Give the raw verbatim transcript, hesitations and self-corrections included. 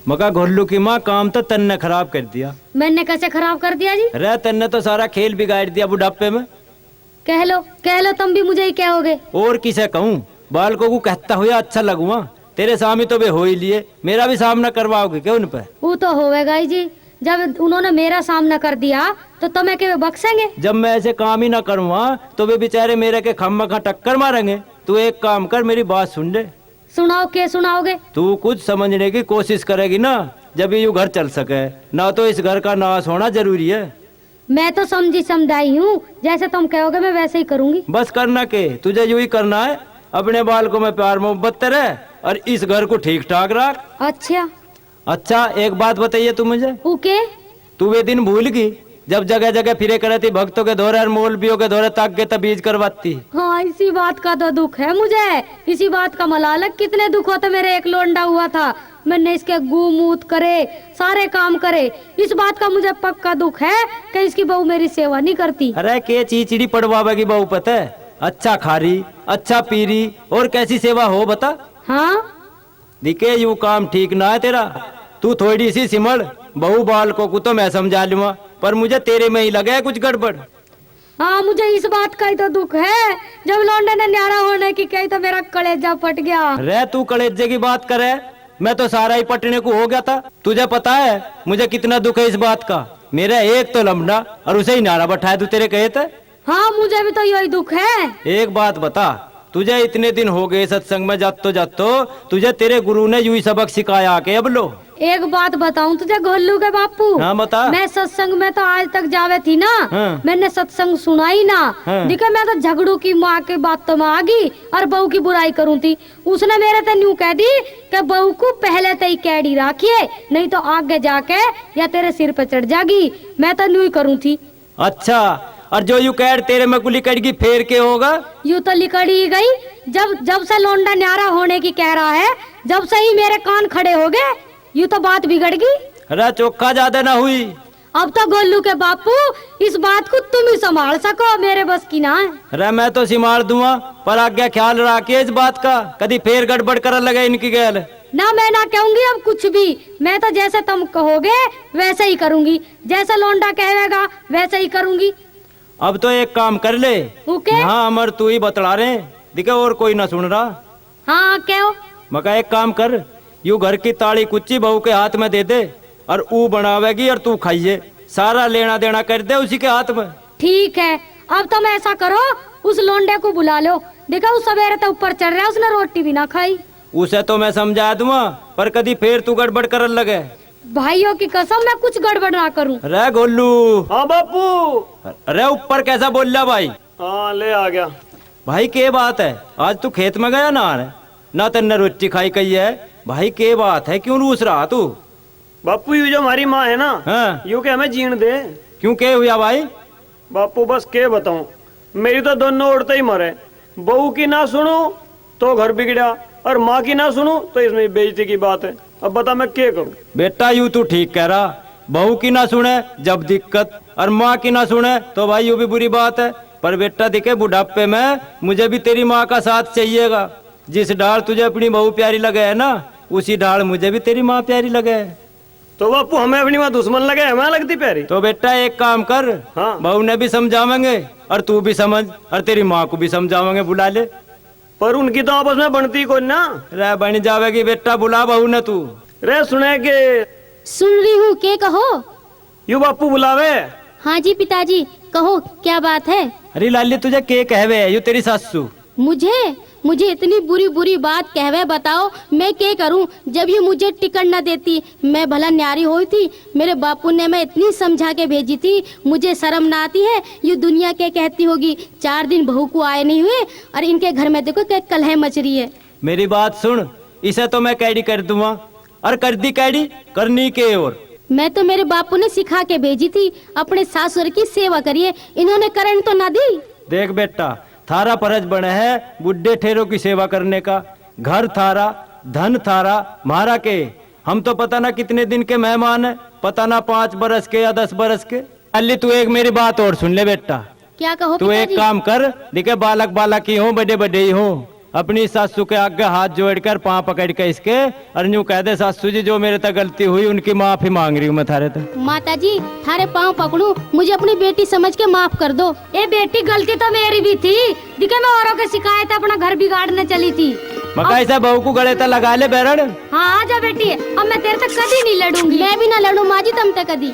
मका घोलू की माँ, काम तो तन्ने खराब कर दिया। मैंने कैसे खराब कर दिया जी? रे, तन्ने तो सारा खेल बिगाड़ दिया बुढ़ापे में। कह लो, कह लो, तुम भी मुझे ही कहोगे। और किसे कहूँ? बालकों को कहता हुआ अच्छा लगूंगा। तेरे सामने तो वे हो ही लिए, मेरा भी सामना करवाओगे क्या उन पे? वो तो होवेगा ही जी। जब उन्होंने मेरा सामना कर दिया तो तुम्हें के वे बख्शेंगे? जब मैं ऐसे काम ही ना करूँगा तो वे बेचारे मेरे के खामखा टक्कर मारेंगे। तू एक काम कर, मेरी बात सुन ले। सुनाओ, के सुनाओगे? तू कुछ समझने की कोशिश करेगी ना, जब ये यू घर चल सके। ना तो इस घर का नाश होना जरूरी है। मैं तो समझी समझाई हूँ, जैसे तुम कहोगे मैं वैसे ही करूँगी। बस करना के, तुझे यू ही करना है। अपने बालकों में प्यार मोहब्बत रहे और इस घर को ठीक ठाक रख। अच्छा। अच्छा, एक बात बताइए तू मुझे। ओके। तू वे दिन भूल गई जब जगह जगह फिरे करे थी, भक्तों के धोरे और मौलवियों के धोरे तक के तबीज करवाती? हाँ, इसी बात का तो दुख है मुझे। इसी बात का मलाल है, कितने दुख होते मेरे एक लोंडा हुआ था, मैंने इसके गू मूत करे, सारे काम करे। इस बात का मुझे पक्का दुख है कि इसकी बहू मेरी सेवा नहीं करती। अरे, के चीचड़ी पड़वावेगी बहू पते? अच्छा खा रही, अच्छा पी रही, और कैसी सेवा हो बता? हाँ। दिखे, यू काम ठीक ना है तेरा। तू थोड़ी सी सिमड़, बहू बालकों को तो मैं समझा लूंगा, पर मुझे तेरे में ही लगे है कुछ गड़बड़। हाँ, मुझे इस बात का ही तो दुख है, जब लौंडे ने न्यारा होने की कही तो मेरा कलेजा फट गया। रे, तू कलेजे की बात करे, मैं तो सारा ही पटने को हो गया था। तुझे पता है मुझे कितना दुख है इस बात का? मेरा एक तो लमडा और उसे ही न्यारा बैठाया तू तेरे कहे थे। हाँ, मुझे भी तो यही दुख है। एक बात बता, तुझे इतने दिन हो गए सत्संग में जातो जातो, तुझे तेरे गुरु ने यू ही सबक सिखाया के अब लो? एक बात बताऊं तुझे घोलू के बापू? हाँ, बता। मैं सत्संग में तो आज तक जावे थी ना, हाँ। मैंने सत्संग सुना ही ना। हाँ। दिखे, मैं तो झगड़ू की माँ के बातों में आ गई और बहू की बुराई करूँ थी। उसने मेरे ते न्यू कह दी कि बहू को पहले ते ही कैडी राखिए, नहीं तो आगे जाके या तेरे सिर पे चढ़ जागी। मैं तो न्यू ही करूँ थी। अच्छा, और जो यू कैड तेरे में को लिकड़ गई, फेर के होगा? यू तो लिकड़ ही गई। जब, जब से लौंडा न्यारा होने की कह रहा है, जब से ही मेरे कान खड़े हो गए। यू तो बात बिगड़ गई। अरे, चोखा ज्यादा ना हुई। अब तो गोलू के बापू, इस बात को तुम ही संभाल सको, मेरे बस की ना है। अरे, मैं तो संभाल दूंगा, पर आगे ख्याल रखिए इस बात का, कदी फेर गड़बड़ करन लगे इनकी गैल। ना, मैं ना कहूंगी अब कुछ भी, मैं तो जैसे तुम कहोगे वैसे ही करूंगी। जैसा लौंडा कहेगा वैसा ही करूंगी। अब तो एक काम कर ले। ओके। हाँ, अमर तू ही बतला रहे, दिखे और कोई ना सुन रहा। हाँ, कहो। मका एक काम कर, यू घर की ताली कुच्ची बहू के हाथ में दे दे और ऊ बनावेगी और तू खाइए। सारा लेना देना कर दे उसी के हाथ में। ठीक है, अब तुम ऐसा करो, उस लौंडे को बुला लो। देखा, वो सवेरे तो ऊपर चढ़ रहा है, उसने रोटी भी ना खाई। उसे तो मैं समझा दूंगा, पर कदी फेर तू गड़बड़ करन लगे। भाइयों की कसम, मैं कुछ गड़बड़ ना करूं। रे गोलू। हाँ बापू। रे ऊपर कैसा बोल रहा भाई? हाँ, ले आ गया। भाई, के बात है, आज तू खेत में गया ना? ना तन्ने रोटी खाई कही है। भाई, के बात है, क्यों रूस रहा तू? बापू, यू जो हमारी माँ है ना, हाँ। यू के हमें जीण दे। क्यों, के हुआ भाई? बापू, बस के बताऊं, मेरी तो दोनों ओर तै ही मरे। बहू की ना सुनूं तो घर बिगड़ा, और माँ की ना सुनूं तो इसमें बेइज्जती की बात है। अब बता, मैं के करूं? बेटा, यू तू ठीक कह रहा, बहू की ना सुने जब दिक्कत, और माँ की ना सुने तो भाई यू भी बुरी बात है। पर बेटा, दिखे बुढ़ापे में मुझे भी तेरी माँ का साथ चाहिएगा। जिस ढाल तुझे अपनी बहू प्यारी लगे है ना, उसी ढाल मुझे भी तेरी माँ प्यारी लगे है। तो बापू, हमें अपनी माँ दुश्मन लगे, हमें लगती प्यारी। तो बेटा, एक काम कर, हाँ। बहू ने भी समझावेंगे और तू भी समझ, और तेरी माँ को भी समझावेंगे, बुला ले। पर उनकी तो आपस में बनती कोई ना। रे, बन जावेगी बेटा, बुला बहू ने तू। रे, सुने के? सुन रही हूँ, के कहो? यू बापू बुलावे। हाँ जी पिताजी, कहो, क्या बात है? अरे लाली, तुझे के कहवे है यू तेरी सासू? मुझे, मुझे इतनी बुरी बुरी बात कहवे, बताओ मैं के करूं, जब ये मुझे टिकट न देती। मैं भला न्यारी हुई थी, मेरे बापू ने मैं इतनी समझा के भेजी थी, मुझे शर्म ना आती है? ये दुनिया क्या कहती होगी, चार दिन बहू को आए नहीं हुए और इनके घर में देखो क्या कलह मच रही है। मेरी बात सुन, इसे तो मैं कैडी कर दूंगा, और कर दी कैडी, करनी के और। मैं तो मेरे बापू ने सिखा के भेजी थी, अपने सासुर की सेवा करिए, इन्होंने करण तो ना दी। देख बेटा, थारा फर्ज बने है बुढ़े ठेरों की सेवा करने का। घर थारा, धन थारा, म्हारा के? हम तो पता ना कितने दिन के मेहमान हैं, पता ना पाँच बरस के या दस बरस के। अली, तू एक मेरी बात और सुन ले बेटा। क्या कहो तू एक पिताजी? काम कर, दिखे बालक बालक ही हो, बड़े बड़े ही हो, अपनी सासू के आगे हाथ जोड़कर, पाँव पकड़ के इसके, और न्यू कह दे, "सासू जी, जो मेरे तक गलती हुई, उनकी माफी मांग रही हूँ मैं थारे तक।" माता जी, थारे पाँव पकड़ूं, मुझे अपनी बेटी समझ के माफ कर दो। ए बेटी, गलती तो मेरी भी थी, दिखे मैं औरों के शिकायत अपना घर बिगाड़ने चली थी। मका अब ऐसा बहू को गले तक लगा ले बैरण। हाँ, आ जा बेटी, अब मैं तेरे तक कभी नहीं लड़ूंगी। मैं भी ना लड़ूं माँ जी तुम तक कभी।